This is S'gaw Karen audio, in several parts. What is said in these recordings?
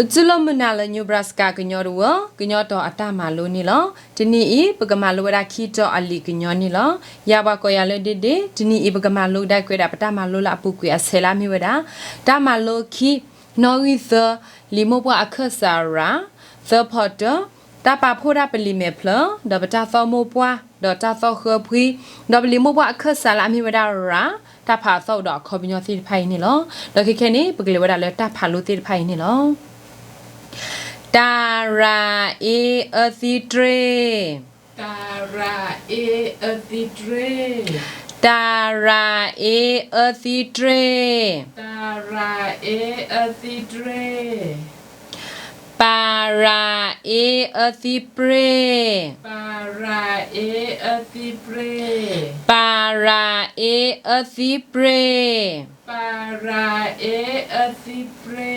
ပတူၢ်လိာ်မုာ်နၤလၢ Nebraska ကညီတဝၢ ကညီတီၤအတၢ်မၤလိန့ၣ်လီၤ. တနံၤအံၤ ပကမၤလိဝဲဒၣ်ခံတီၤအလံာ်ကညီန့ၣ်လီၤ. ယၤပှၤကိးယၤလၢ ဒ့ဒ့, တနံၤအံၤ ပကမၤလိကဒါကွဲးဒၣ်ပတၢ်မၤလိလၢအပူၤကွံာ်အဆဲးလၢအမ့ၢ်ဝဲဒၣ် တၢ်မၤလိခံ, နီၣ်ဂံၢ်သၢ, လံာ်မိၢ်ပှၢ်အခၢၣ်စးရၤ, သၢဖီတၢၢ်, တၢ်ပာ်ဖှိၣ်ဒၣ်ပလံာ်မဲာ်ဖျၢၣ် ဒီးပတၢ်သီၣ်မိၢ်ပှၢ် ဒီးတၢ်သီၣ်ဃၢဖှံ, ဒီးပလံာ်မိၢ်ပှၢ်အခၢၣ်စးလၢအမ့ၢ်ဝဲဒၣ်ရၤ, တၢ်ဖးအသီၣ်အိၣ်ဒီးအခီပညီသ့ၣ်တဖၣ်အံၤန့ၣ်လီၤ. ဒီးခဲခဲန့ၣ် ပကလဲၤဝဲဒၣ်လၢတၢ်ဖးလိသ့ၣ်တဖၣ်အံၤန့ၣ်လီၤ. တၢ်ရၤအ့အၢသံတြ့ၢ်, တၢ်ရၤအ့အၢသံတြ့ၢ်, တၢ်ရၤအ့အၢသံတြ့ၢ်, တၢ်ရၤအ့အၢသံတြ့ၢ်, ပၢ်ရၤအ့အၢသံပြ့ၢ်, ပၢ်ရၤအ့အၢသံပြ့ၢ်, ပၢ်ရၤအ့အၢသံပြ့ၢ်, ပၢ်ရၤအ့အၢသံပြ့ၢ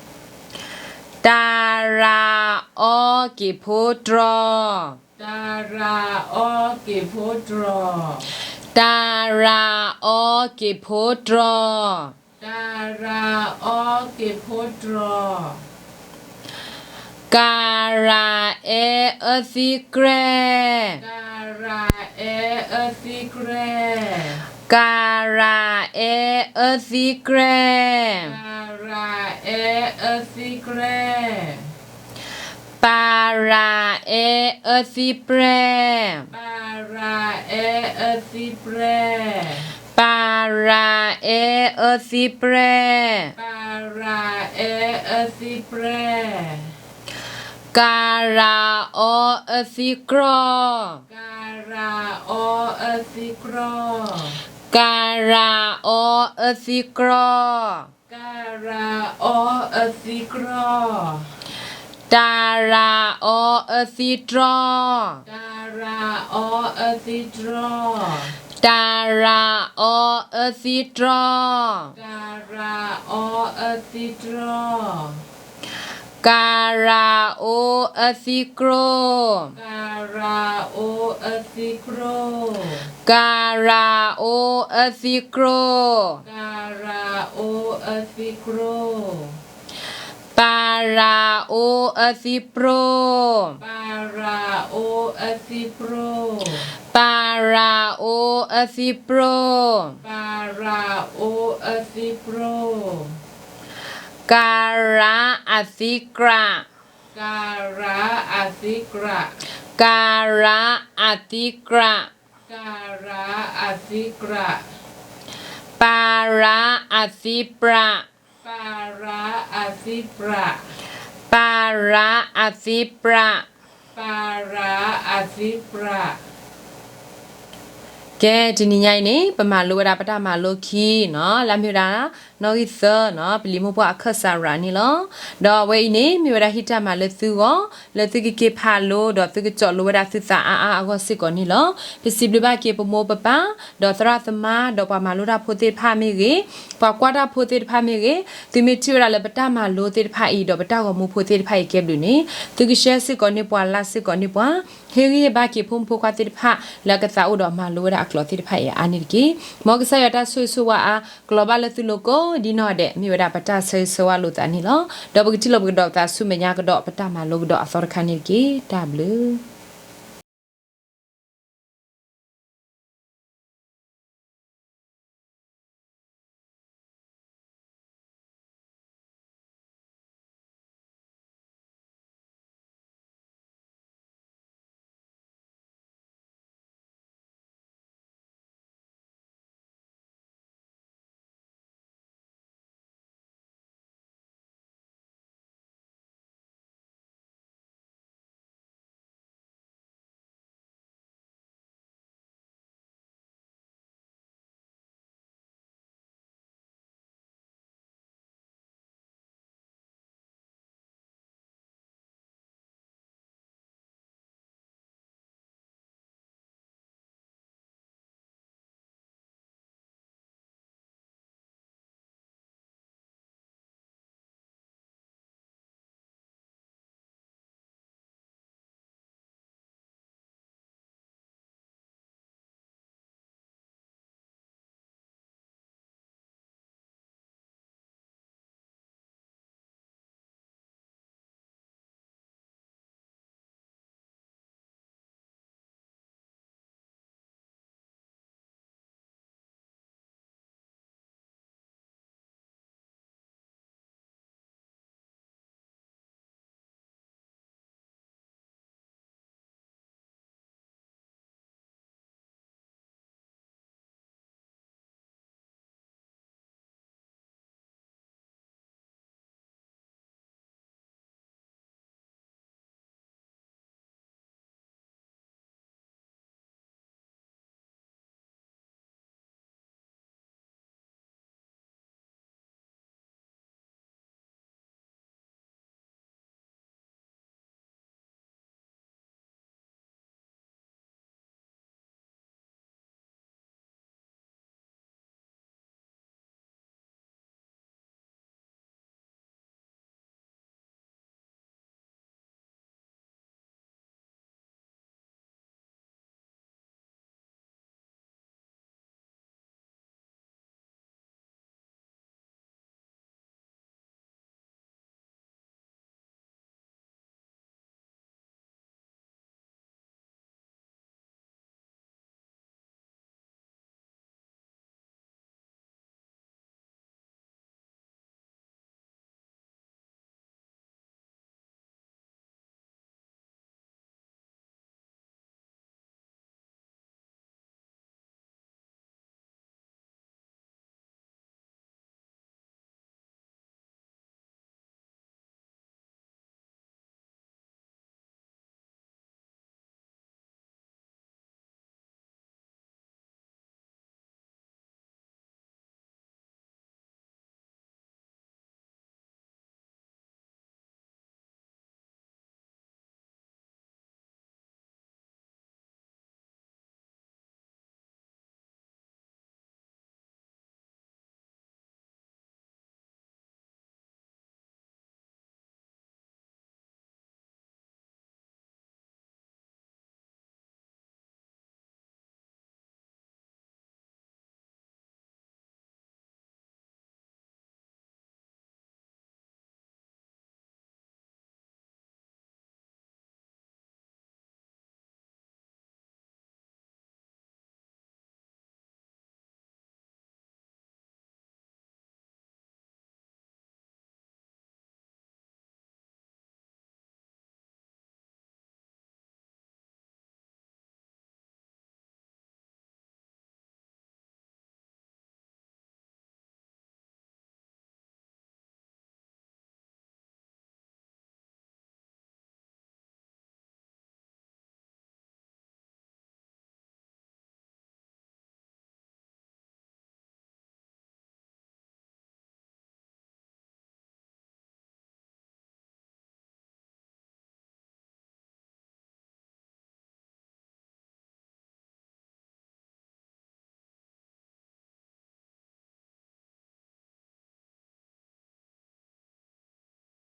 ်, တၢ်ရၤအီက့ၤဖိတြီၤ, တၢ်ရၤအီက့ၤဖိတြီၤ, တၢ်ရၤအီက့ၤဖိတြီၤ, တၢ်ရၤအီက့ၤဖိတြီၤ, ကၢ်ရၤအ့အၢသံကြဲၢ်, ကၢ်ရၤအ့အၢသံကြဲၢ်, ကၢ်ရၤအ့အၢသံကြဲၢ်, ကၢ်ရၤအ့အၢသံကြဲၢ်, ပၢ်ရၤအ့အၢသံပြ့ၢ်, ပၢ်ရၤအ့အၢသံပြ့ၢ်, ပၢ်ရၤအ့အၢသံပြ့ၢ်, ပၢ်ရၤအ့အၢသံပြ့ၢ်, ကၢ်ရၤအီအၢသံကြီၢ်, ကၢ်ရၤအီအၢသံကြီၢ်, ကၢ်ရၤအီအၢသံကြီၢ်, ကၢ်ရၤအီအၢသံကြီၢ်, တၢ်ရၤအီအၢသံတြီၢ်, တၢ်ရၤအီအၢသံတြီၢ်, တၢ်ရၤအီအၢသံတြီၢ်, တၢ်ရၤအီအၢသံတြီၢ်, ကၢ်ရၤအီအၢသံကြိၢ်, ကၢ်ရၤအီအၢသံကြိၢ်, ကၢ်ရၤအီအၢသံကြိၢ်, ကၢ်ရၤအီအၢသံကြိၢ်, ပၢ်ရၤအီအၢသံပြိၢ်, ပၢ်ရၤအီအၢသံပြိၢ်, ပၢ်ရၤအီအၢသံပြိၢ်, ပၢ်ရၤအီအၢသံပြိၢ်, ကၢ်ရၤအသံကြး, ကၢ်ရၤအသံကြး, ကၢ်ရၤအသံကြး, ကၢ်ရၤအသံကြး, ပၢ်ရၤအသံပြး, ပၢ်ရၤအသံပြး, ပၢ်ရၤအသံပြး, ပၢ်ရၤအသံပြး. ကဲ တနံၤညါအံၤန့ၣ် ပမၤလိဝဲဒၣ်ပတၢ်မၤလိခံနီၤ လၢအမ့ၢ်ဝဲဒၣ် နီၣ်ဂံၢ်သၢနီၤ ပလံာ်မိၢ်ပှၢ်အခၢၣ်စးရၤန့ၣ်လီၤ. ဒီးအဝဲအံၤန့ၣ် မ့ၢ်ဝဲဒၣ်ဟံၣ်တၢ်မၤလၢသုဂီၢ် လၢသုကက့ၤဖးလိ ဒီးသုကတီၤလိဝဲဒၣ်သုသးအါအါအဂီၢ်စ့ၢ်ကီးန့ၣ်လီၤ. ပစံးဘျုးဘၣ်က့ၤပမိၢ်ပပၢ် ဒီးသရၣ်သမါ ဒီးပှၤမၤလိတၢ်ဖိသ့ၣ်တဖၣ်မ့ၢ်ဂ့ၤ, ပှၤကွၢ်တၢ်ဖိသ့ၣ်တဖၣ်မ့ၢ်ဂ့ၤ, သုမ့ၢ်ထံၣ်ဝဲဒၣ်လၢပတၢ်မၤလိသ့ၣ်တဖၣ်အံၤ ဒီးပတၢ်ဂီၤမူဖိသ့ၣ်တဖၣ်အံၤကဲဘျုးန့ၣ် သုကshareစ့ၢ်ကီးန့ၢ်ပှၤ likeစ့ၢ်ကီးန့ၢ်ပှၤ ဟ့ၣ်ဂံၢ်ဟ့ၣ်ဘါက့ၤဖိမုၣ်ဖိခွါသ့ၣ်တဖၣ် လၢအကသးအိၣ်ဒီးမၤလိဝဲဒၣ်အကျိာ်သ့ၣ်တဖၣ်အံၤအါန့ၣ်တက့ၢ်. မ်ကစၢ်ယွၤတၢ်ဆိၣ်ဂ့ၤဆိၣ်ဝါအါ ကလီၤဘၣ်လၢသုလိၤကိးဒ်နီၢ်ဒဲး မ့ၢ်ဝဲဒၣ်ပတၢ်ဆၢဂ့ၤဆၢဝါလိာ်သးန့ၣ်လီၤ. ဒီးပကထံၣ်လိာ်ပကဒီးပသးဆူမဲာ်ညါကဒီးပတၢ်မၤလိကဒီးအသီတခါန့ၣ်တက့ၢ်. တၢ်ဘျုး